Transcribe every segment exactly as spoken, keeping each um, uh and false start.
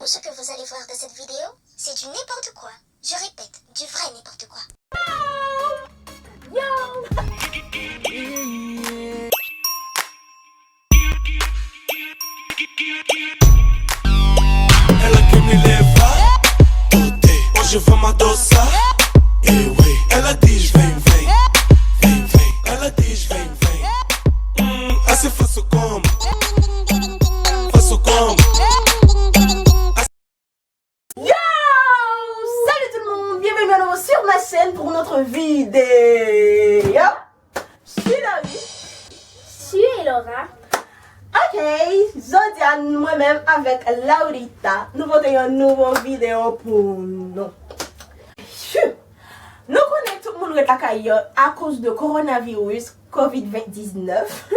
Ce que vous allez voir dans cette vidéo, c'est du n'importe quoi. Je répète, du vrai n'importe quoi. Yo! Ela que me leva, odeio. Hoje vamos adoçar. Eu, ei. Ela diz vem, vem, vem, vem. Ela diz vem, vem. Hum, assim faço como? Faço como? Yo! Salut tout le monde, bienvenue à nouveau sur ma chaîne pour notre vidéo. Je suis Laurie. Chie Laura. Ok, jodi a mwen menm avèk Laurita, nou pote yon nouvo videyo pou nou. Phew! Nou konnen tout moun ret lakay yo akoz de kowonaviris, kovid venn diznèf.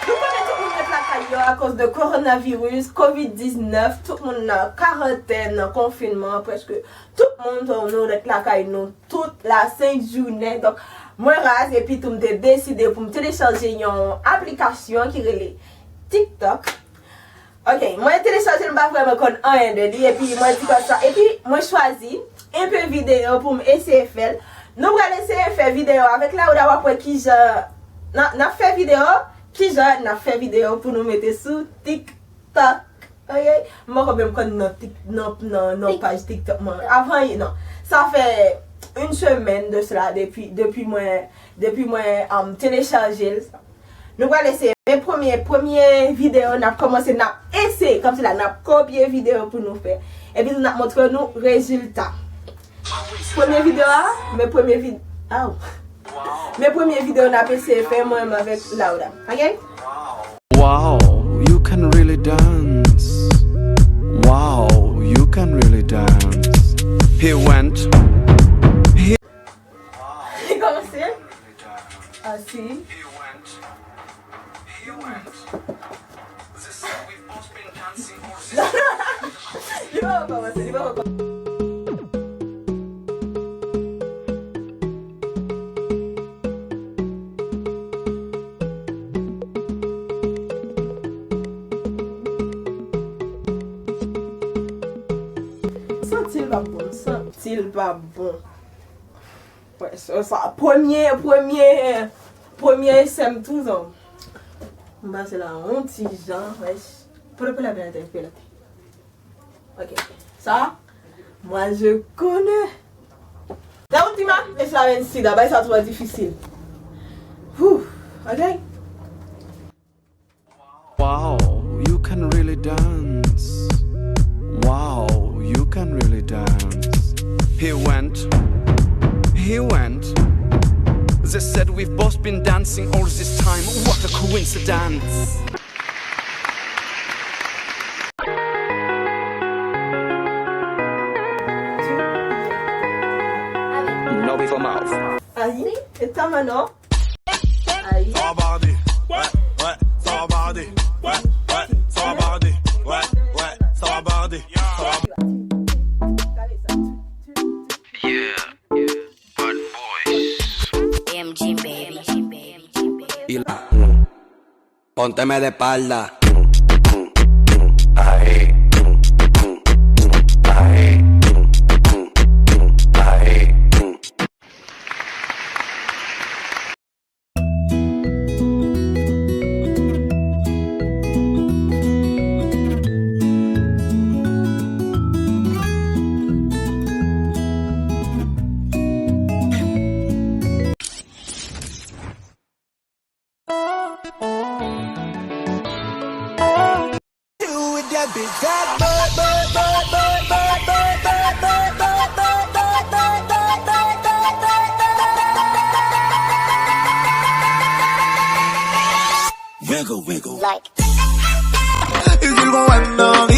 Nou konnen tout moun ret lakay yo akoz de kowonaviris, kovid diznèf, tout moun nan karantèn, nan konfinman, prèske tout moun, donk, nou ret lakay nou tout la sent jounen. Donk, mwen raz epi tou m te deside pou m telechaje yon aplikasyon ki rele TikTok. Ok, mwen telechaje l, m pa vrèman konn anyen de li, epi mwen di konsa, epi mwen chwazi enpe videyo pou m eseye fè l. Nou pral eseye fè videyo avèk Laura, w ap wè kijan n ap fè videyo, kijan n ap fè videyo pou nou mete sou TikTok. Ok, m poko menm konn nan tik nan nan nan paj TikTok mwen. Avan yè non. Sa fè une semaine de cela depi depi mwen depi mwen um, telechaje l. Nou pral eseye. Men premye premye videyo n ap kòmanse, n ap eseye kòmsi la n ap kopye videyo pou nou fè. Epi tou n ap montre nou rezilta. Premye videyo a, men premye vid aw. Men premye videyo n ap eseye fè mwen menm avèk Laura. Ok? Wow, you can really dance. Wow, you can really dance. He went. Li kòmanse asi. Li pa kòmanse, li pa kòmanse. Santi l pa bon, santi l pa bon. Wè, sa, sa, premye, premye, premye esè m tou, zan. M pase la yon ti jan, wè. Pele, pele, pele, pele. Ok. Sa, moi je connais. Dawoutima e Slaven Sida, bay sa twò difisil. Whew, ok? Wow, you can really dance. Wow, you can really dance. He went, he went. They said we've both been dancing all this time. What a coincidence. No before mouth. Ayi, e ta manon. Ayi. Ça va barder, ouais, ouais, ça va barder, ouais, ouais, ça va barder, ouais, ouais, ça va barder, ça va Yeah, bad boys. M G baby. Y la. Pónteme de espalda. Wiggle, wiggle. Like. Is it going on?